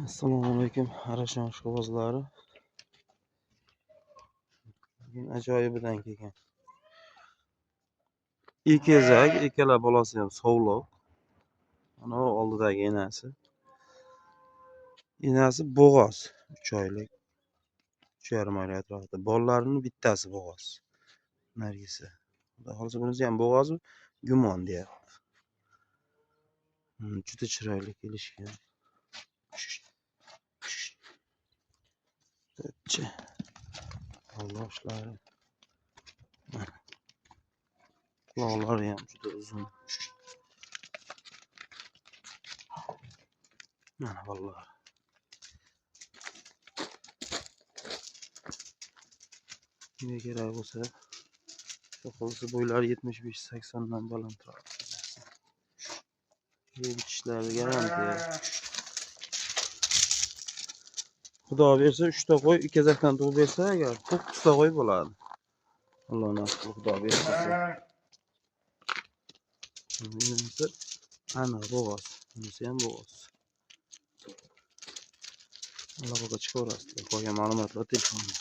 Assalomu alaykum, Arashon ishqibozlari. Bugun ajoyibidan kelgan. Ekezak, ikkala bolasi ham sovliq. Mana bu oldidagi enasi. Enasi bo'g'oz, 3 oylik. 3,5 oylik atrofida. Bolalarining bittasi bo'g'oz. Nargisi. Xudo xohlasa bunisi ham bo'g'oz, gumon deyapti. Juda chiroyli kelishgan. Yoldoshlar. Quloqlari ham juda uzun. Mana bolalar. Kimga kerak bo'lsa, xohlasa bo'ylari 75-80 dan balandroq. Yeb ichishlari garantiya. Xudo bersa 3 ta qo'y ekezakdan tug'ib bersa agar 9 ta qo'y bo'ladi. Alloh nasib qilsa, Xudo bersa. Bunisi aniq bo'g'oz. Bunisi ham bo'g'oz. Aloqaga chiqaverasizlar. Qolgan ma'lumotlar telefonda.